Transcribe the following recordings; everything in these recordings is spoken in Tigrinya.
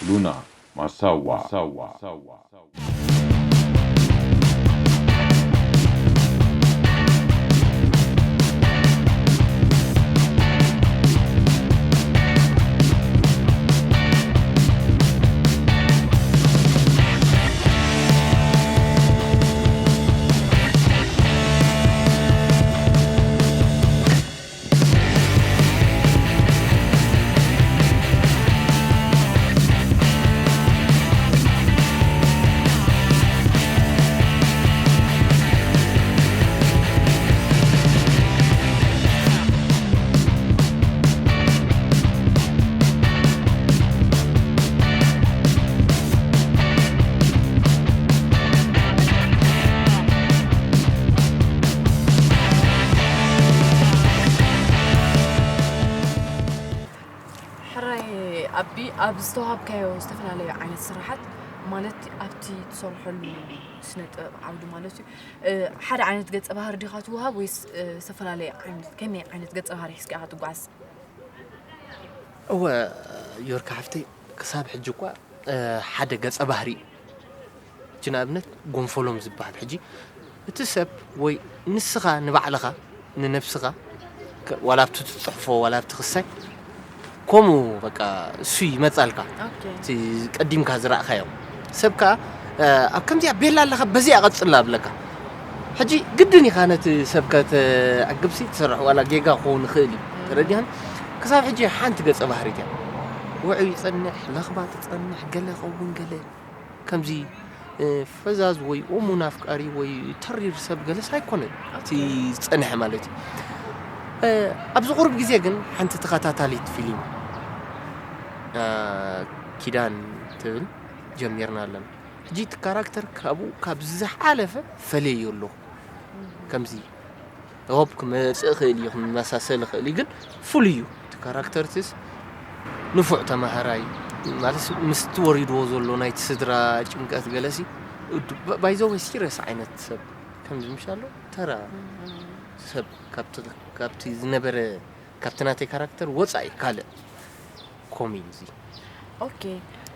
ሉና ማሳዋ። ሕራይ ኣቢ፣ ኣብ ዝተዋሃብካዮ ዝተፈላለዩ ዓይነት ስራሓት፣ ማለት ኣብቲ ትሰርሐሉ ስነ ጥበብ ዓውዲ ማለት እዩ፣ ሓደ ዓይነት ገፀ ባህሪ ዲኻ ትወሃብ ወይስ ዝተፈላለየ ዓይነት፣ ከመይ ዓይነት ገፀ ባህሪ ሒዝካ ኢኻ ትጓዓዝ? እወ፣ ዮርካ ሓፍተይ፣ ክሳብ ሕጂ እኳ ሓደ ገፀ ባህሪ እዩ። ሕጂ ንኣብነት ጎንፎሎም ዝበሃል ሕጂ እቲ ሰብ ወይ ንስኻ ንባዕልኻ ንነብስኻ ዋላ ኣብቲ ትፅሕፎ ዋላ ኣብቲ ክሳይ ከምኡ በቃ እሱ ይመፃልካ። እቲ ቀዲምካ ዝረእኻዮ ሰብ ከዓ ኣብ ከምዚኣ ቤላ ኣለኻ በዚኣ ቀፅላ ብለካ። ሕጂ ግድን ኢኻ ነቲ ሰብ ከተዕግብሲ ትሰርሕ ዋላ ጌጋ ክኸውን ይኽእል እዩ። ተረዲኻኒ? ክሳብ ሕጂ ሓንቲ ገፀ ባህሪት እያ። ውዑይ ይፀንሕ፣ ለኽባ ትፀንሕ፣ ገለ ኸውን ገለ ከምዚ ፈዛዝ ወይ እሙን ኣፍቃሪ ወይ ተሪር ሰብ ገለስ ኣይኮነን እቲ ዝፀንሐ ማለት እዩ። ኣብዚ ቁሩብ ግዜ ግን ሓንቲ ተኸታታሊት ፊልም ኪዳን ትብል ጀሚርና ኣለና። ሕጂ እቲ ካራክተር ካብኡ ካብ ዝሓለፈ ፈለዮ ኣለኹ። ከምዚ ሆፕ ክመፅእ ይኽእል እዩ ክመሳሰል ይኽእል እዩ ግን ፍሉይ እዩ እቲ ካራክተርትስ ንፉዕ ተማሃራይ ማለት ምስቲ ወሪድዎ ዘሎ ናይቲ ስድራ ጭንቀት ገለሲ ባይዘወይ ሲረስ ዓይነት ሰብ ከምዚ ምሽ ኣሎ ተራ ሰብ ካብቲ ዝነበረ ካብቲ ናተይ ካራክተር ወፃኢ ካልእ ኮሜዲ ኦኬ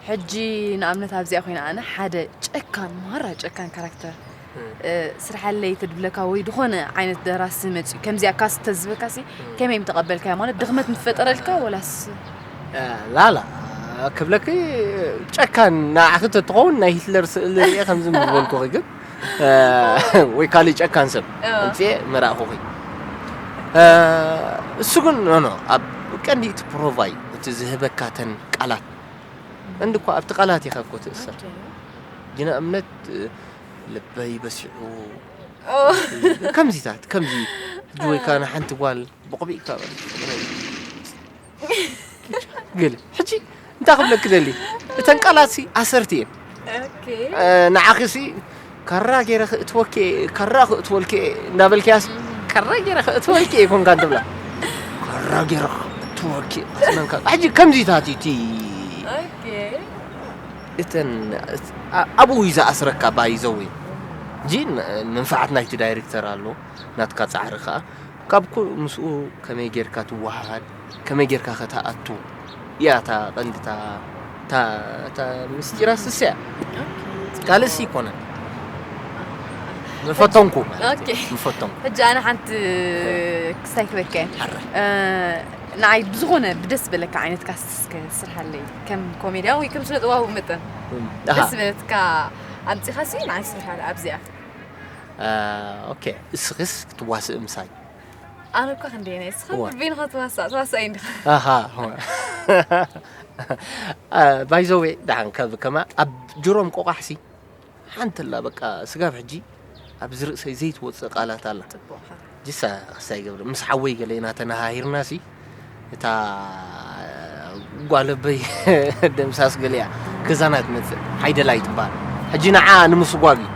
ሕጂ ንኣብነት ኣብዚኣ ኮይና ኣነ ሓደ ጨካን ማራ ጨካን ካራክተር ስርሓለይ ተድብለካ ወይ ዝኾነ ዓይነት ደራሲ መፅኡ ከምዚኣ ካስ ተዝበካ ሲ ከመይ ምተቐበልካዮ ማለት ድኽመት ምፈጠረልካ ወላስ ላላ ክብለኪ ጨካን ንዓኺ ተትኸውን ናይ ሂትለር ስእሊ ርአ ከምዚ ምዝበልኩኺ ግን ወይ ካልእ ጨካን ሰብ ኣምፅኤ መራእኹኺ እሱ ግን ኖ ኖ ኣብ ቀንዲ እቲ ፕሮቫይ እቲ ዝህበካተን ቃላት ቀንዲ እኳ ኣብቲ ቃላት ኢኻ እኮ ትእሰር ንኣብነት ልበይ በሲዑ ከምዚታት ከምዚ ሕጂ ወይ ከዓ ንሓንቲ ጓል ብቕቢእካ ገለ ሕጂ እንታይ ክብለክ ደሊ እተን ቃላት ሲ ኣሰርቲ እየን ንዓኺ ሲ ካራ ገይረ ክእትወኪ ካራ ክእትወልኪ እንዳበልክያስ ካራ ገይረ ክእትወልኪ ይኮንካ እንትብላ ካራ ገይረ ክእትወልኪ ኣስመንካ ሕጂ ከምዚታት እዩ እቲ እተን ኣብኡ እዩ ዝኣስረካ ባይዘዊ እንጂ መንፋዓት ናይቲ ዳይሬክተር ኣሎ ናትካ ፃዕሪ ከዓ ካብ ምስኡ ከመይ ጌርካ ትወሃሃድ ከመይ ጌርካ ከተኣቱ እያ እታ ቀንዲ እታ ምስጢራ ስስያ ካልእሲ ይኮነን ምፈተንኩ ምፈተንኩ ሕጂ ኣነ ሓንቲ ክስታይ ክበልካ እየ ንዓይ ብዝኾነ ብደስ ዝበለካ ዓይነት ካስት እስከ ስርሓለይ ከም ኮሜድያ ወይ ከም ስነ ጥበባዊ መጠን ደስ ዝበለትካ ኣምፂኻሲ ንዓይ ስርሓለ ኣብዚኣ ኦኬ እስኽስ ክትዋስእ ምሳይ ኣነ እኳ ክንደየናይ እስኻ በይንኻ ትዋሳእ ትዋሳእ እንዲኻ ኣሃ ባይዘዌ ደሓን ከማ ኣብ ጅሮም ቆቋሕሲ ሓንቲ ኣላ በቃ ስጋብ ሕጂ ኣብዚ ርእሰይ ዘይትወፅእ ቃላት ኣላ ጅሳ ክሳይ ገብረ ምስ ሓወይ ገለ ኢና ተነሃሂርና ሲ እታ ጓለበይ ደምሳስ ገለ እያ ገዛና ትመፅእ ሓይደላይ ትበሃል ሕጂ ንዓ ንምስጓግ እዩ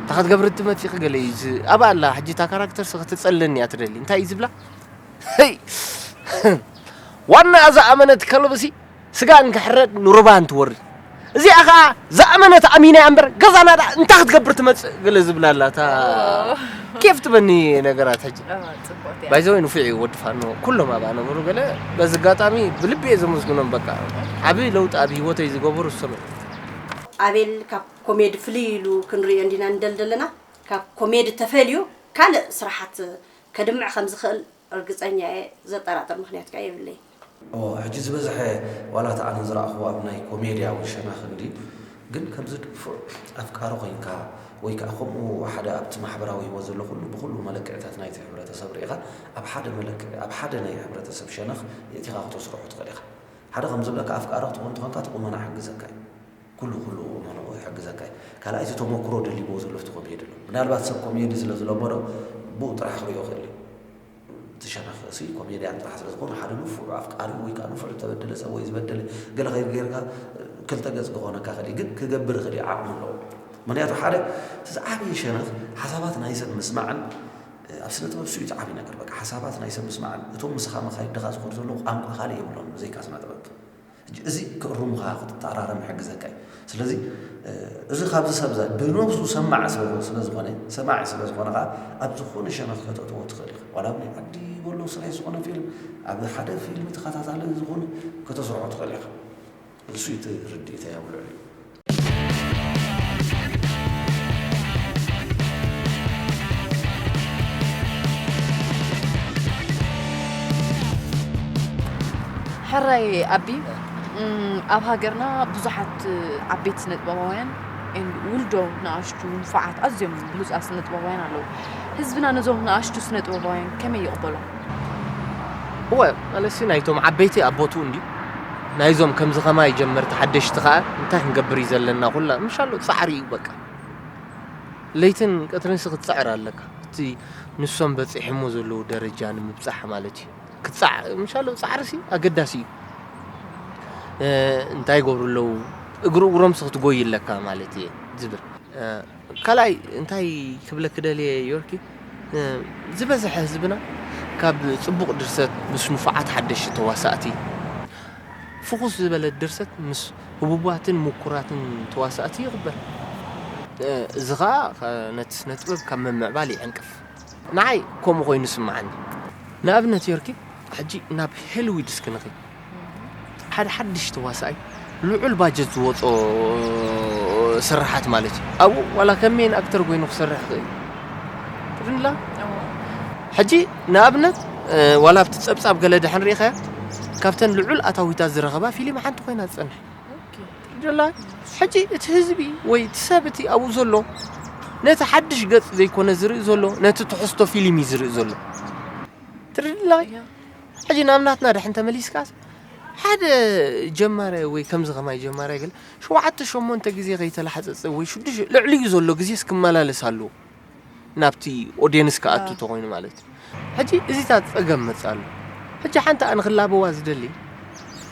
እንታ ክትገብር ትመፂእ ክገለ እዩ ኣብ ኣላ ሕጂ እታ ካራክተር ሲ ክትፀለኒ እያ ትደሊ እንታይ እዩ ዝብላ ዋና እዛ ኣመነት ከልብሲ ስጋ እንክሕረድ ንሩባ እንትወርድ እዚኣ ከዓ ዝኣመነት ኣሚና እያ እምበር ገዛና ዳ እንታይ ክትገብር ትመፅእ ገለ ዝብላ ኣላ እታ ኬፍ ትበኒ ነገራት ሕጂ። ኣዋ፣ ጽቡቕቲ እያ። ባይዘወይ ንፉዕ እዩ ወዲ ፋኖ። ኩሎም ኣብኣ ነበሩ ገለ በዚ ኣጋጣሚ ብልቢ እየ ዘመስግኖም። በቃ ዓቢ ለውጢ ኣብ ህይወተይ ዝገበሩ እሶም እዮም። ኣቤል ካብ ኮሜዲ ፍልይ ኢሉ ክንርእዮ እንዲና ንደል ዘለና። ካብ ኮሜዲ ተፈልዩ ካልእ ስራሓት ከድምዕ ከም ዝኽእል ርግጸኛ እየ። ዘጠራጥር ምኽንያት ከኣ የብለይ። ኦ፣ ሕጂ ዝበዝሐ ዋላ እቲ ኣነ ዝረኣኽዎ ኣብ ናይ ኮሜድያ ወይ ሸነኽ እንዲ፣ ግን ከምዚ ድፉዕ ኣፍቃሪ ኮይንካ ወይ ከኣ ከምኡ ሓደ ኣብቲ ማሕበራዊ ህይወት ዘሎ ኩሉ ብኹሉ መለክዕታት ናይቲ ሕብረተሰብ ርኢኻ ኣብ ሓደ መለክዒ፣ ኣብ ሓደ ናይ ሕብረተሰብ ሸነኽ የእቲኻ ክተስርሖ ትኽእል ኢኻ። ሓደ ከም ዝብለካ ኣፍቃሪ ክትኮን እንተኾንካ እቲ ቁመና ይሕግዘካ እዩ። ኩሉ፣ ኩሉ ቁመንኡ ይሕግዘካ እዩ። ካልኣይ እቲ ተመኩሮ ደሊብዎ ዘሎ እቲ ኮሜዲ ኣሎ። ምናልባት ሰብ ኮሜዲ ስለ ዝለመዶ ብኡ ጥራሕ ክርእዮ ይኽእል እዩ። እቲ ሸነኽ ርእሲ ኮሜድያን ጥራሕ ስለ ዝኾነ ሓደ ንፉዕ ኣፍቃሪ ወይ ከዓ ንፉዕ ዝተበደለ ሰብ ወይ ዝበደለ ገለ ከይዱ ጌርካ ክልተ ገጽ ክኾነካ ይኽእል እዩ። ግን ክገብር ይኽእል እዩ፣ ዓቕሚ ኣለዎ። ምኽንያቱ ሓደ እቲ ዝዓበየ ሸነኽ ሓሳባት ናይ ሰብ ምስማዕን ኣብ ስነ ጥበብ እሱ እዩ እቲ ዓብዪ ነገር። በቃ ሓሳባት ናይ ሰብ ምስማዕን እቶም ምሳኻ መኻይድ ድኻ ዝኾኑ ዘለዉ ቋንቋ ካልእ የብሎም ብዘይካ ስነ ጥበብ። ሕጂ እዚ ክእርሙኻ ክትተኣራረም ይሕግዘካ እዩ። ስለዚ እዚ ካብዚ ሰብ ዘ ብነብሱ ሰማዕ ስለ ስለ ዝኾነ ሰማዒ ስለ ዝኾነ ኸዓ ኣብ ዝኾነ ሸነኽ ከተእትዎ ትኽእል ኢኻ። ዋላ ኣብ ናይ ዓዲ በሎ ስራሕ ዝኾነ ፊልም ኣብ ሓደ ፊልም ተኸታታሊ ዝኾነ ከተስርሖ ትኽእል ኢኻ። እሱ እዩ እቲ ርድኢተይ ኣብ ልዕሊኡ። ሕራይ ኣቢ እም፣ ኣብ ሃገርና ብዙሓት ዓበይቲ ስነጥበባውያን and ውልዶ ንኣሽቱ ንፉዓት ኣዝዮም ብሉጻት ስነጥበባውያን ኣለዉ። ህዝብና ነዞም ንኣሽቱ ስነጥበባውያን ከመይ ይቕበሎም? እወ ማለትሲ ናይቶም ዓበይቲ ኣብ ቦትኡ እንድዩ ናይዞም ከምዚ ኸማይ ጀመርቲ ሓደሽቲ ኸኣ እንታይ ክንገብር እዩ ዘለና ኩላ ምሻሎ ጻዕሪ እዩ በቃ ለይትን ቀትርንሲ ክትጽዕር ኣለካ እቲ ንሶም በጺሕሞ ዘለዉ ደረጃ ንምብጻሕ ማለት እዩ ክጻዕ ምሻሎ ጻዕርሲ ኣገዳሲ እዩ እንታይ ይገብሩ ኣለዉ እግሩ እግሮምሲ ክትጎይ ኣለካ ማለት እየ ዝብል ካልኣይ እንታይ ክብለኪ ደልየ ዮርኪ ዝበዝሐ ህዝብና ካብ ጽቡቕ ድርሰት ምስ ንፉዓት ሓደሽቲ ተዋሳእቲ ፍኹስ ዝበለት ድርሰት ምስ ህቡባትን ምኩራትን ተዋሳእቲ ይቕበል። እዚ ኸኣ ነቲ ስነ ጥበብ ካብ ምምዕባል ይዕንቅፍ። ንዓይ ከምኡ ኮይኑ ይስምዓኒ። ንኣብነት ዮርኪ ሕጂ ናብ ሆሊውድ እስኪ ንኺድ። ሓደ ሓድሽ ተዋሳኣይ ልዑል ባጀት ዝወጾ ስርሓት ማለት እዩ ኣብኡ ዋላ ከም ሜን ኣክተር ኮይኑ ክሰርሕ ይኽእል እዩ ትርንላ ሕጂ ንኣብነት ዋላ ኣብቲ ጸብጻብ ገለ ድሕን ርኢኻያ ካብተን ልዑል ኣታዊታት ዝረኸባ ፊልም ሓንቲ ኮይና ትጸንሕ ትርድላ ሕጂ እቲ ህዝቢ ወይ እቲ ሰብ እቲ ኣብኡ ዘሎ ነቲ ሓድሽ ገጽ ዘይኮነ ዝርኢ ዘሎ ነቲ ትሕዝቶ ፊልም እዩ ዝርኢ ዘሎ ትርድላ ሕጂ ናብ ናትና ድሕን ተመሊስካስ ሓደ ጀማራይ ወይ ከምዚ ከማይ ጀማራይ ገለ ሸውዓተ ሸሞንተ ግዜ ከይተላሓፀፀ ወይ ሽዱሽተ ልዕሊኡ ዘሎ ግዜስ ክመላለስ ኣለዎ ናብቲ ኦድየንስ ክኣቱ ተኮይኑ ማለት እዩ ሕጂ እዚታት ፀገም መፅእ ኣሎ ሕጂ ሓንቲ ኣነ ክላበዋ ዝደሊ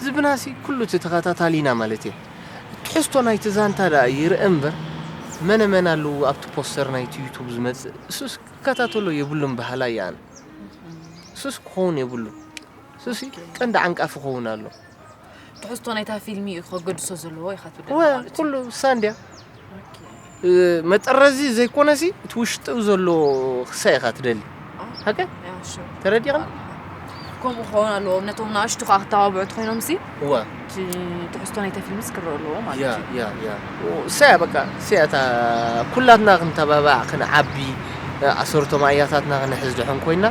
ዝብናሲ ኩሉ እቲ ተኸታታሊና ማለት እየ ትሕዝቶ ናይቲ ዛንታ ደኣ ይርአ እምበር መነ መን ኣለዉ ኣብቲ ፖስተር ናይቲ ዩቱብ ዝመፅእ እሱስ ክከታተሎ የብሉን በሃላይ እየ ኣነ እሱስ ክኸውን የብሉን እሱሲ ቀንዲ ዓንቃፊ ክኸውን ኣሎ ትሕዝቶ ናይታ ፊልሚ እዩ ከገድሶ ዘለዎ ኢኻ ትብል ወ ማለት እዩ። ኩሉ ሳንድያ መጠረዚ ዘይኮነሲ እቲ ውሽጡ ዘሎ ክሳይ ኢኻ ትደሊ ሓቀ ያ፣ ሹር። ተረዲኻ ከምኡ ክኸውን ኣለዎ ነቶም ንኣሽቱ ከዓ ክተባብዑ ትኮይኖም ሲ እዋ እቲ ትሕዝቶ ናይታ ፊልምስ ክረአ ኣለዎ ማለት ያ እዩ ያ ያ እሳያ በቃ እሳያ እታ ኩላትና ክንተባባዕ ክንዓቢ ኣሰርቶም ኣያታትና ክንሕዝ ድሕን ኮይና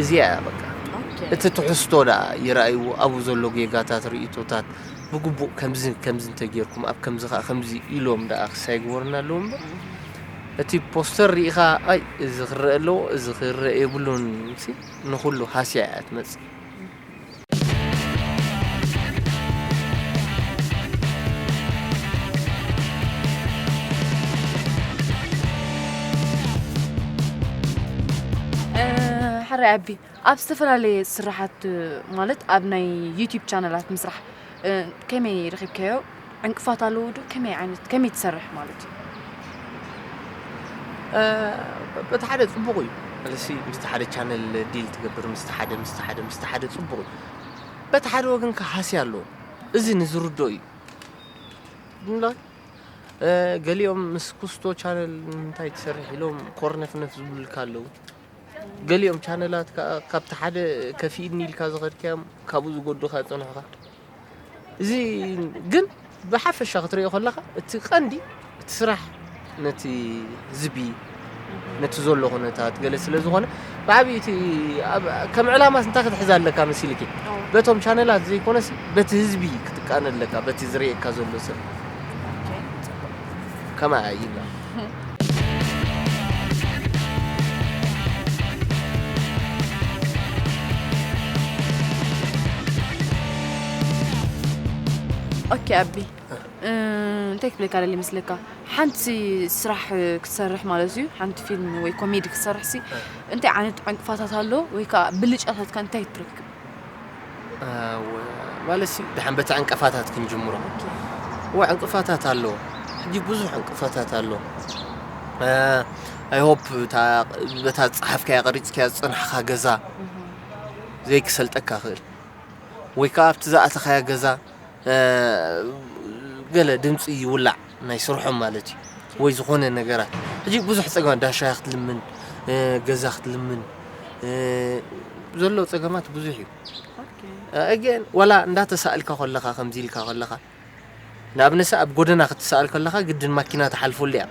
እዚኣ እያ በቃ ኦኬ። እቲ ትሕዝቶ ደኣ ይረኣይዎ ኣብኡ ዘሎ ጌጋታት ርእቶታት ብግቡእ ከምዚ ከምዚ እንተጌርኩም ኣብ ከምዚ ከዓ ከምዚ ኢሎም ደኣ ክሳይ ግበሩና ኣለዎ እምበር እቲ ፖስተር ርኢኻ ኣይ እዚ ክረአ ኣለዎ እዚ ክረአ የብሉን ሲ ንኩሉ ሃስያ እያ ትመፅእ ሕራይ ኣቢ ኣብ ዝተፈላለየ ስራሓት ማለት ኣብ ናይ ዩቲብ ቻነላት ምስራሕ ከመይ ረኺብካዮ ዕንቅፋት ኣለዎ ዶ ከመይ ዓይነት ከመይ ትሰርሕ ማለት እዩ በቲ ሓደ ፅቡቕ እዩ መልሲ ምስቲ ሓደ ቻነል ዲል ትገብር ምስቲ ሓደ ምስቲ ሓደ ምስቲ ሓደ ፅቡቕ እዩ በቲ ሓደ ወገን ከሃሲ ኣለዎ እዚ ንዝርድኦ እዩ እ፣ ገሊኦም ምስ ኩስቶ ቻነል እንታይ ትሰርሕ ኢሎም ኮርነፍነፍ ዝብሉልካ ኣለዉ። ገሊኦም ቻነላት ከኣ ካብቲ ሓደ ከፊእኒ ኢልካ ዝኸድካዮም ካብኡ ዝጎዱኻ ዝጸንሑኻ። እዚ ግን ብሓፈሻ ክትሪኦ ከለኻ እቲ ቀንዲ እቲ ስራሕ ነቲ ህዝቢ፣ ነቲ ዘሎ ኩነታት ገለ ስለ ዝኾነ ብዓብዪ እቲ ኣብ ከም ዕላማስ እንታይ ክትሕዝ ኣለካ መሲልኪ? በቶም ቻነላት ዘይኮነስ በቲ ህዝቢ ክትቃነ ኣለካ፣ በቲ ዝርእየካ ዘሎ ሰብ። ከማይ ይብላ። ኦኬ ኣቢ፣ እ፣ እንታይ ክብለካ ደሊ ይመስለካ? ሓንቲ ስራሕ ክትሰርሕ ማለት እዩ፣ ሓንቲ ፊልም ወይ ኮሜዲ ክትሰርሕ ሲ እንታይ ዓይነት ዕንቅፋታት ኣሎ ወይ ከዓ ብልጫታትካ እንታይ ትረክብ? ማለት ሲ ደሓን በቲ ዕንቅፋታት ክንጅምሮ። እወ ዕንቅፋታት ኣሎ፣ ሕጂ ብዙሕ ዕንቅፋታት ኣሎ። I hope በታ ዝፀሓፍካያ ቀሪፅካያ ዝፀናሕኻ ገዛ ዘይክሰልጠካ ክእል ወይ ከዓ ኣብቲ ዝኣተኻያ ገዛ ገለ ድምፂ ይውላዕ ናይ ስርሖም ማለት እዩ ወይ ዝኾነ ነገራት። ሕጂ ብዙሕ ፀገማት፣ ዳሻ ክትልምን፣ ገዛ ክትልምን፣ ዘሎ ፀገማት ብዙሕ እዩ። ኣገን ዋላ እንዳተሳእልካ ከለኻ ከምዚ ኢልካ ከለኻ ንኣብነሰ ኣብ ጎደና ክትሰኣል ከለኻ ግድን ማኪና ትሓልፈሉ እያ።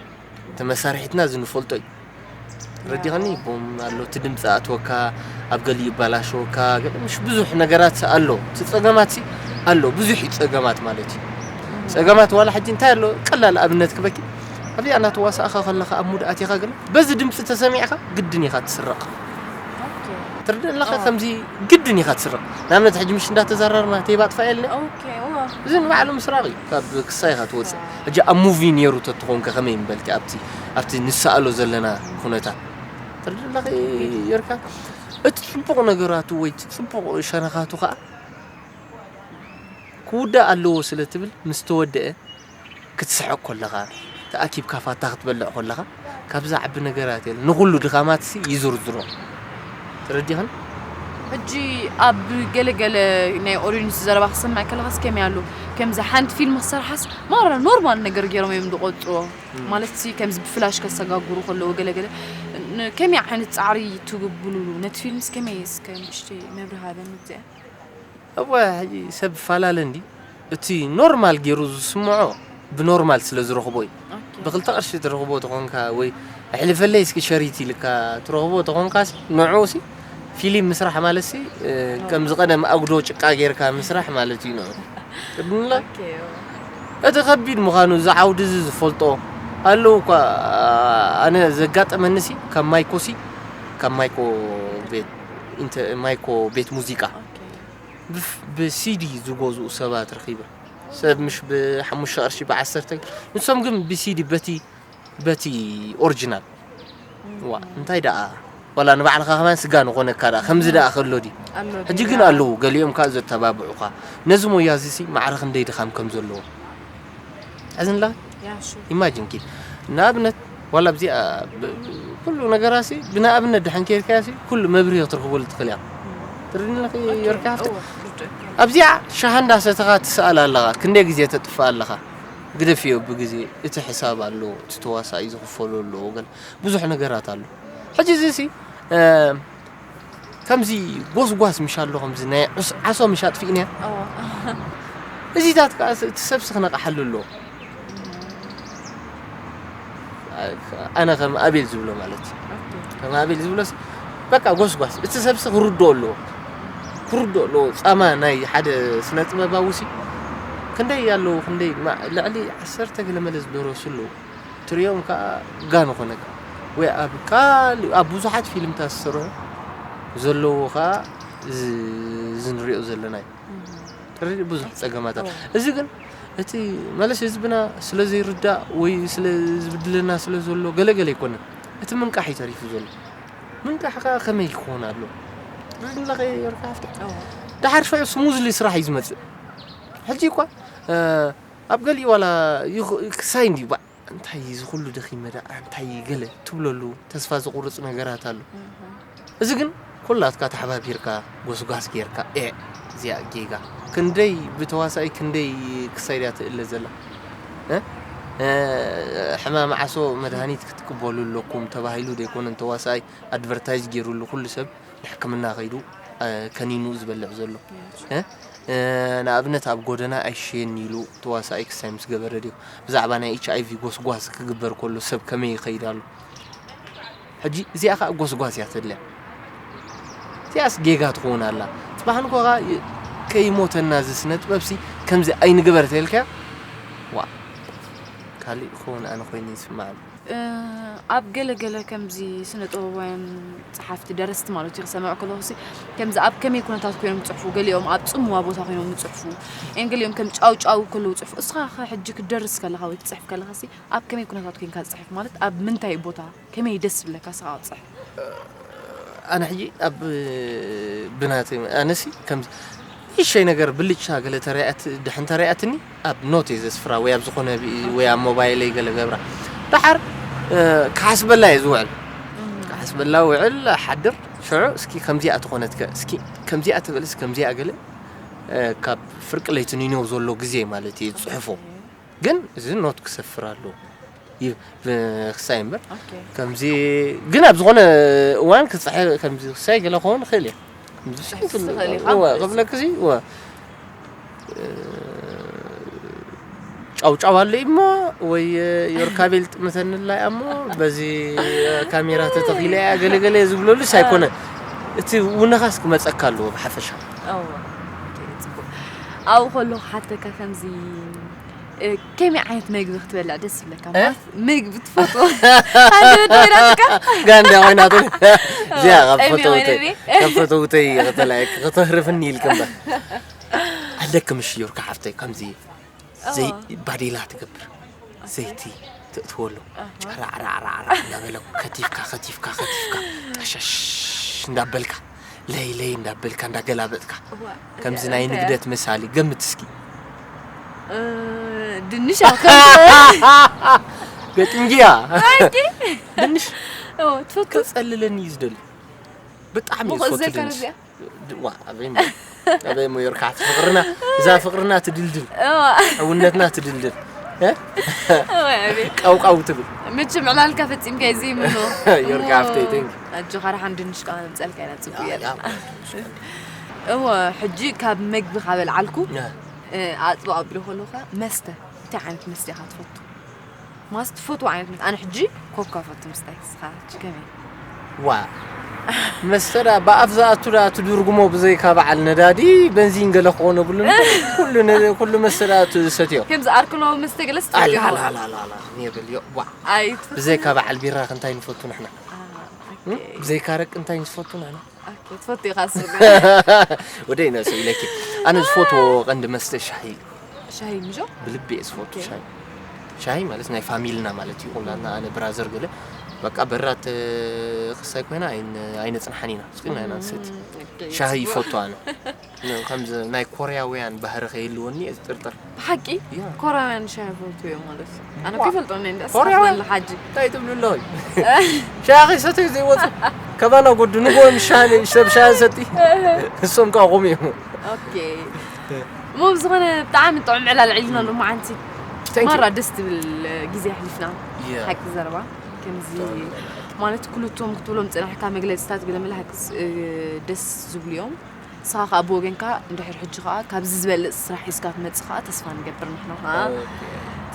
እቲ መሳርሒትና ዝንፈልጦ እዩ። ረዲኸኒ ቦም ኣሎ፣ እቲ ድምፂ ኣትወካ፣ ኣብ ገሊኡ ይባላሸወካ፣ ገለ ምሽ ብዙሕ ነገራት ኣሎ። እቲ ፀገማት ሲ ኣሎ፣ ብዙሕ እዩ ፀገማት ማለት እዩ። ፀገማት ዋላ ሕጂ እንታይ ኣሎ፣ ቀላል ኣብነት ክበኪ ኣብዚኣ እናተዋሳእኻ ከለኻ ኣብ ሙድ ኣቲኻ ገለ በዚ ድምፂ ተሰሚዕካ ግድን ኢኻ ትስረቕ። ትርድእ ኣለኻ ከምዚ ግድን ኢኻ ትስረቕ። ንኣብነት ሕጂ ምሽ እንዳተዘራርና ቴባ ኣጥፋ የለ እዚ ንባዕሉ ምስራቕ እዩ፣ ካብ ክሳይኻ ትወፅእ። ሕጂ ኣብ ሙቪ ነይሩ ተትኾንከ ከመይ ምበልኪ ኣብቲ ኣብቲ ንሰኣሎ ዘለና ኩነታት ትርድእ ኣለኺ። ጌርካ እቲ ፅቡቕ ነገራቱ ወይ እቲ ፅቡቕ ሸነኻቱ ከዓ ክውዳእ ኣለዎ ስለ ትብል ምስ ተወደአ ክትስሕቕ ከለኻ ተኣኪብካ ፋታ ክትበልዕ ከለኻ ካብዛ ዓቢ ነገራት የለ ንኹሉ ድኻማትሲ ይዝርዝሮ። ተረዲኽን? ሕጂ ኣብ ገለገለ ናይ ኦዲንስ ዘረባ ክሰምዕ ከለኻስ ከመይ ኣሎ? ከምዚ ሓንቲ ፊልም ክሰርሓስ ማራ ኖርማል ነገር ገይሮም እዮም ዝቆጽዎ። ማለት ሲ ከምዚ ብፍላሽ ከሰጋግሩ ከለዉ ገለገለ ን- ከመይ ዓይነት ጻዕሪ ትግብሉሉ ነቲ ፊልምስ ከመይ እስከ ንእሽተይ መብርሂ ሃበኒ ብዚኣ። እወ ሕጂ ሰብ ይፈላለ እንዲ እቲ ኖርማል ገይሩ ዝስምዖ ብኖርማል ስለ ዝረኽቦ እዩ። ብክልተ ቅርሺ ትረኽቦ ተኾንካ ወይ ኣሕልፈለይ እስኪ ሸሪት ኢልካ ትረኽቦ ተኾንካሲ ንዑ ሲ ፊልም ምስራሕ ማለት ሲ ከምዚ ቀደም ኣጉዶ ጭቃ ጌርካ ምስራሕ ማለት እዩ ንዑ። ቅድምላ እቲ ከቢድ ምዃኑ እዚ ዓውዲ እዚ ዝፈልጦ ኣለዉ እኳ ኣነ ዘጋጠመኒ ሲ ካብ ማይኮ ሲ ካብ ማይኮ ቤት ኢንተ- ማይኮ ቤት ሙዚቃ ብፍ- ብሲዲ ዝገዝኡ ሰባት ረኺበ ሰብ ምሽ ብሓሙሽተ ቅርሺ ብዓሰርተ ንሶም ግን ብሲዲ በቲ በቲ ኦሪጂናል ዋ እንታይ ደኣ ዋላ ንባዕልኻ ከማን ስጋ ንኾነካ ደኣ ከምዚ ደኣ ከሎ ድዩ ኣሎ ሕጂ ግን ኣለዉ ገሊኦም ከዓ ዘተባብዑኻ ነዚ ሞያ እዚ ሲ ማዕረ ክንደይ ድኻም ከም ዘለዎ ሕዝንላ ያሹ ኢማጂን ኪድ ንኣብነት ዋላ ኣብዚኣ ብ- ኩሉ ነገራሲ ብንኣብነት ድሓን ከይርካያሲ ኩሉ መብርሂ ክትረኽበሉ ትኽእል እያ ትርድኒ ርካ ሃፍቲ ኣብዚኣ ሻሃ እንዳሰተኻ ትስኣል ኣለኻ ክንደይ ግዜ ተጥፍእ ኣለኻ ግደፍዮ ብግዜ እቲ ሕሳብ ኣሎ እቲ ተዋሳኢ ዝኽፈሎ ኣሎ ወገን ብዙሕ ነገራት ኣሎ ሕጂ እዚ ሲ እ፣ ከምዚ ጎስጓስ ምሽ ኣሎ ከምዚ ናይ ዑስ- ዓሶ ምሽ ኣጥፊእንያ እዚታት ከዓ እቲ ሰብሲ ክነቕሓሉ ኣለዎ ኣነ ከም ኣቤል ዝብሎ ማለት እዩ ከም ኣቤል ዝብሎስ በቃ ጎስጓስ እቲ ሰብሲ ክርድኦ ኣለዎ ክርድኦ ኣለዎ ፃማ ናይ ሓደ ስነ ጥበባዊ ሲ ክንደይ ኣለዉ ክንደይ ማ- ልዕሊ ዓሰርተ ገለ መለ ዝደረሱ ኣለዉ ትሪኦም ከዓ ጋን ኾነካ ወይ ኣብ ካልእ ኣብ ብዙሓት ፊልምታት ዝስርሑ ዘለዉ ከዓ እዚ እዚ ንሪኦ ዘለና እዩ ትርኢ ብዙሕ ፀገማት ኣሎ። እዚ ግን እቲ መለስ ህዝብና ስለ ዘይርዳእ ወይ ስለ ዝብድለና ስለ ዘሎ ገለገለ ኣይኮነን እቲ ምንቃሕ እዩ ተሪፉ ዘሎ ምንቃሕ ከዓ ከመይ ክኾን ኣሎ ርድለኸ ርካ ሃፍቲ ደሓር ሽዑ ስሙዝሊ ስራሕ እዩ ዝመፅእ ሕጂ እኳ ኣብ ገሊኡ ዋላ ክሳይ እንዲ እንታይ እዚ ኩሉ ደኺመ ደኣ እንታይ ገለ ትብለሉ ተስፋ ዝቑርፅ ነገራት ኣሎ እዚ ግን ኩላትካ ተሓባቢርካ ጎስጓስ ጌርካ ኤ እዚኣ ጌጋ ክንደይ ብተዋሳኢ ክንደይ ክሳይ ድያ ትእለ ዘላ እ? እ፣ ሕማም ዓሶ መድሃኒት ክትቅበሉ ኣለኩም ተባሂሉ ደይኮነ ተዋሳኣይ ኣድቨርታይዝ ገይሩሉ ኩሉ ሰብ ንሕክምና ከይዱ፣ እ፣ ከኒኑ ዝበልዕ ዘሎ። እ፣ እ፣ ንኣብነት ኣብ ጎደና ኣይሸየን ኢሉ ተዋሳኣይ ክሳይ ምስ ገበረ ድዩ? ብዛዕባ ናይ ኤች ኣይ ቪ ጎስጓስ ክግበር ከሎ ሰብ ከመይ ይኸይድ ኣሎ? ሕጂ እዚኣ ኸኣ ጎስጓስ እያ ተድልያ። እዚኣስ ጌጋ ትኸውን ኣላ። ጽባሕ ንግሆ ኸኣ ይ-፣ ከይሞተና እዚ ስነ ጥበብሲ ከምዚ ኣይንግበር ተልካዮ፣ ዋ፣ ካልእ ክኸውን ኣነ ኮይኑ ይስምዓኒ። እ፣ ኣብ ገለ ገለ ከምዚ ስነ ጥበባውያን ጸሓፍቲ፣ ደረስቲ ማለት እዩ፣ ክሰምዕ ከለኹሲ፣ ከምዚ ኣብ ከመይ ኩነታት ኮይኖም ዝጽሕፉ፣ ገሊኦም ኣብ ጽምዋ ቦታ ኮይኖም ዝጽሕፉ፣ ኤን ገሊኦም ከም ጫው ጫው ከለዉ ዝጽሕፉ። እስኻ ኸ ሕጂ ክትደርስ ከለኻ ወይ ክትጽሕፍ ከለኻሲ፣ ኣብ ከመይ ኩነታት ኮይንካ ዝጽሕፍ ማለት ኣብ ምንታይ ቦታ ከመይ ደስ ዝብለካ ንስኻ ክትጽሕፍ? ኣነ ሕጂ ኣብ ብናተይ ኣነሲ ከም ይሸይ ነገር ብልጭታ ገለ ተረኣት ድሕን ተረኣትኒ ኣብ ኖት እየ ዘስፍራ ወይ ኣብ ዝኾነ ብ-፣ ወይ ኣብ ሞባይለይ ገለ ገብራ። ደሓር፣ እ፣ ክሓስበላ እየ ዝውዕል። ክሓስበላ ውዕል ሓድር ሽዑ እስኪ ከምዚኣ ተኾነትከ፣ እስኪ ከምዚኣ ተበልስ ከምዚኣ ገለ፣ እ፣ ካብ ፍርቂ ለይቲ ንነው ዘሎ ግዜ ማለት እየ ዝጽሕፎ። ግን እዚ ኖት ክሰፍር ኣለዎ። ይ-፣ ብ-፣ ክሳይ እምበር። ኦኬ። ከምዚ ግን ኣብ ዝኾነ እዋን ክጽሐ-፣ ከምዚ ክሳይ ገለ ክኸውን ይኽእል እየ። ከምዚ ክጽሕፍ ትኽእል ኢኻ። እወ፣ ክብለክ እዚ፣ እወ። እ፣ ጫውጫው ኣሎ እሞ ወይ ዮርካቤል ጥምተንላ እያ እሞ በዚ ካሜራ ተተኺለ እያ ገለገለ ዝብለሉስ ኣይኮነ። እቲ ውነኻስ ክመጸካ ኣለዎ ብሓፈሻ። እወ። ኦኬ፣ ጽቡቕ። ኣብኡ ከለኹ ሓተካ ከምዚ እ፣ ከመይ ዓይነት መግቢ ክትበልዕ ደስ ይብለካ? እ? ማለት ምግቢ ትፈትዎ? ሃንደበት ኮይናትካ? ጋንዳ ኮይናትኒ። እዚኣ ካብ ጸሚቕ ፈተውተይ፣ ወይኒ። ካብ ፈተውተይ ከተላይክ፣ ከተህርፍኒ ኢልክ እምበር። ኣለክምሽ ዮርካ ሓፍተይ፣ ከምዚ ዘይ-፣ ኦ። ባዴላ ትገብር። ዘይቲ ትእትወሉ። ኣሃ። ጨራዕራዕራዕራዕ እናበለ ከቲፍካ፣ ከቲፍካ፣ ከቲፍካ፣ ጠሸሽ እንዳበልካ፣ ለይ ለይ እንዳበልካ፣ እንዳገላበጥካ። እዋ፣ ከምዚ እንታይ ናይ እንታይ? ንግደት መሳሊ፣ ገምት እስኪ። እ፣ ድንሽ ኣብ ከም ገጢምግያ። ኣኪ። ድንሽ ኦ፣ ትፈቱ? ከጸልለኒ እዩ ዝደሊ። ብጣዕሚ እዩ ሙኸ ዝፈቱ ዘልካ ድንሽ። ነዚኣ? ድ-፣ ዋ፣ ኣበይ እሞ፣ ኣበይ እሞ ዮርካ፣ ፍቕርና፣ እዛ ፍቕርና ትድልድል። እዋ። ሕውነትና ትድልድል። እ? እዋ፣ ኣበይ። ቀውቃው ትብል። መቸም ዕላልካ ፈጺምካ እዩ ዘይምኖ። ዮርካ እሞ፣ ሃፍተይ፣ thank you። ኣጆኻ፣ ደሓን ድንሽ ከኣ ነምጸልካ ኢና፣ ጽቡቅ እያ፣ እያ። እያ። እዋ፣ ሕጂ ካብ መግቢ ካብ በልዓልኩ፣ እ። እ፣ ኣጽብቕ ኣቢሉ ከለኹ መስተ፣ እንታይ ዓይነት መስተ ኢኻ ትፈቱ? ማስ ትፈትዎ ዓይነት መስተ? ኣነ ሕጂ ኮካ ፈቱ ምስታይ፣ ንስኻ ሕጂ ከመይ? ዋ፣ መስተ ዳ ብኣፍ ዝኣቱ ዳ ትድርግሞ ብዘይካ በዓል ነዳዲ፣ በንዚን ገለ ክኾን የብሉን። ኩሉ ነ-፣ ኩሉ መስተ ዳ ትሰትዮ። ከምዚ ኣርክላዊ መስተ ገለስ ኣላ፣ ትፈትዎ? ኣላ፣ ኣላ፣ ኣላ፣ ኣላ፣ የብል፣ ዮ፣ ዋ። ኣይ፣ ትፈትዎ? ብዘይካ በዓል ቢራ ክንታይ ንፈቱ ንሕና? አ፣ ኦኬ። ብዘይካ ረቂ እንታይ ንፈቱ ንሕና? ኦኬ፣ ትፈቱ ኢኻ እሱ። ወደይ ነሱ ኢለኪ። ኣነ ዝፈትዎ ቀንዲ መስተ ሻሂ እዩ። ሻሂ ምጆ? ብልቢ እየ ዝፈቱ ኦኬ። ሻሂ። ሻሂ ማለት ናይ ፋሚልና ማለት እዩ። ኩላትና ኣነ ብራዘር ገለ በቃ በራት ክሳይ ኮይና ኣይን-፣ ኣይነጽንሓን ኢና። ስኪና ኢና ንሰቲ። እም፣ ኦኬ፣ ሻሂ ጽቡቅ። ይፈቱ ኣነ። ነ-፣ ከምዚ ናይ ኮርያውያን ባህሪ ከይህልወኒ እየ ዝጥርጥር። ብሓቂ? ያ። ኮርያውያን ሻሂ ይፈትዉ እዮም ማለት እዩ። ኣነ እኮ ዋ። ይፈልጦም እየ፣ እንዳ ኮርያውያን? ስሓት ሓጂ። እንታይ ትብሉ ኣለኹም? ሻሂ ከይሰተዩ ዘይወጹ። ከባና ጎዱ ንግሆ ምስ ሻሂ፣ ሰብ ሻሂ ሰቲ። እሶም ከዓ ቆሙ እዮም። ኦኬ። እሞ ብዝኾነ ብጣዕሚ ጥዑም ዕላል ዕሊልና ሎማዓንቲ። Thank you። ማራ ደስ ትብል ግዜ ኣሕሊፍና። Yeah። ሓቂ ዘረባ። ከምዚ ጥዑም ዕላል። ማለት ኩሉቶም ክትብሎም ዝጸናሕካ መግለጺታት ገለ መለ ሓቂ ስ-፣ ደስ ዝብሉ እዮም። ንስኻ ከኣ ብወገንካ እንድሕር ሕጂ ከኣ ካብዚ ዝበልጽ ስራሕ ሒዝካ ክትመጽእ ከኣ ተስፋ ንገብር ንሕና ከኣ። ኦኬ።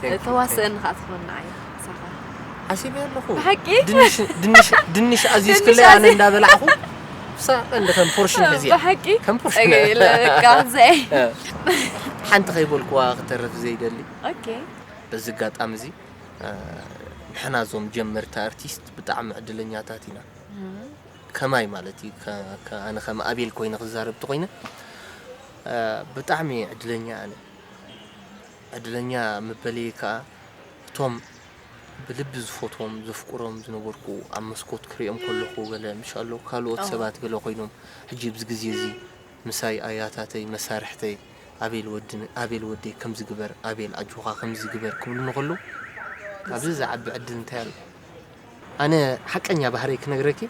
Thank you፣ ተዋስእን thank you። ከኣ ትኾን ንዓይ ንስኻ። ሓሲበ ኣለኹ። ብሓቂ? ድንሽ፣ ድንሽ፣ ድንሽ ኣዚዝክለይ ድንሽ ኣነ ኣዚ-፣ እንዳበላዕኹ፣ ሳቐ እንደ ከም ፖርሽን ሕዝያ። ብሓቂ? ከም ፖርሽን። ጸገ የለ፣ በቃ፣ ዘይ። እ። ሓንቲ ከይበልኩዋ ክተርፍ ዘይደሊ። ኦኬ። በዚ ኣጋጣሚ እዚ፣ እ፣ ንሕና እዞም ጀመርቲ ኣርቲስት ብጣዕሚ ዕድለኛታት ኢና። እም። ከማይ ማለት እዩ፣ ከ-፣ ከ-፣ ኣነ ከም ኣቤል ኮይነ ክዛረብ ተኾይነ፣ እ፣ ብጣዕሚ ዕድለኛ ኣነ። ዕድለኛ ምበለይ ከኣ እቶም ብልቢ ዝፈትዎም፣ ዘፍቅሮም ዝነበርኩ ኣብ መስኮት ክሪኦም ከለኹ ገለ ምሽ ኣሎ፣ ካልኦት ኣዎ። ሰባት ገለ ኮይኖም፣ ሕጂ ኣብዚ ግዜ እዚ ምሳይ ኣያታተይ፣ መሳርሕተይ፣ ኣቤል ወድን-፣ ኣቤል ወደይ ከምዚ ግበር፣ ኣቤል ኣጆኻ ከምዚ ግበር ክብሉኒ ከለዉ፣ ካብዚ ዝዓቢ ዕድል እንታይ ኣሎ? ኣነ ሓቀኛ ባህረይ ክነግረኪ፣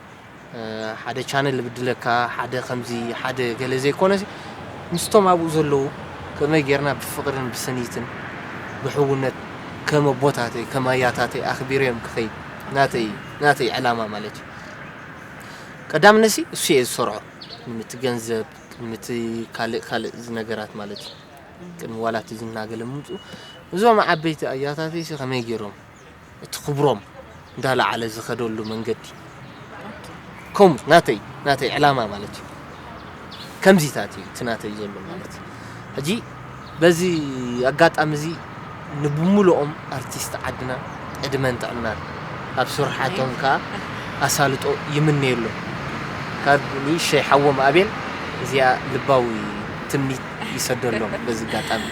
እ፣ ሓደ ቻነል ብድለካ፣ ሓደ ከምዚ፣ ሓደ ገለ ዘይኮነሲ፣ ምስቶም ኣብኡ ዘለዉ ከመይ ጌርና ብፍቕርን ብስኒትን ብሕውነት ከም ኣቦታተይ ከም ኣያታተይ ኣኽቢረዮም ክኸይድ ናተይ ናተይ ዕላማ ማለት እዩ። ቀዳምነሲ እሱ እየ ዝሰርዖ፣ ንምቲ ገንዘብ፣ ንምቲ ካልእ ካልእ ነገራት ማለት እዩ። ቅድሚ ዋላ እቲ ዝናገለ ምምፅኡ እዞም ዓበይቲ ኣያታተይሲ ከመይ ገይሮም እቲ ክብሮም እንዳለዓለ ዝኸደሉ መንገዲ ከምኡ ናተይ ናተይ ዕላማ ማለት እዩ። ከምዚታት እዩ እቲ ናተይ ዘሎ ማለት እዩ። ሕጂ በዚ ኣጋጣሚ እዚ ንብምሉኦም ኣርቲስት ዓድና ዕድመን ጥዕናን ኣብ ስርሓቶም ከዓ ኣሳልጦ ይምነየሎም። ካብ ንእሸይ ሓዎም ኣቤል እዚኣ ልባዊ ትምኒት ይሰደሎም በዚ ኣጋጣሚ።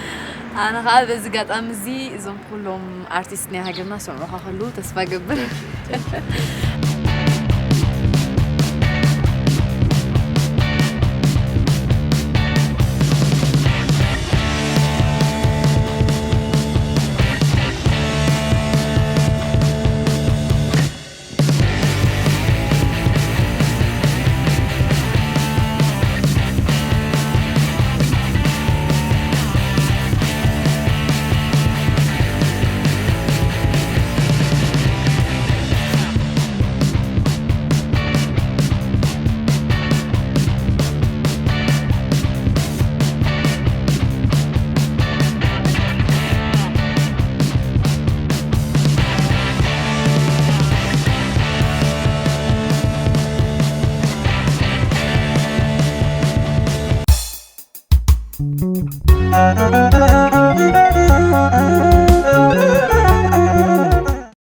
ኣነ ከዓ በዚ ኣጋጣሚ እዚ እዞም ኩሎም ኣርቲስት ናይ ሃገርና ሰምዑኻ ከለዉ ተስፋ ገብር።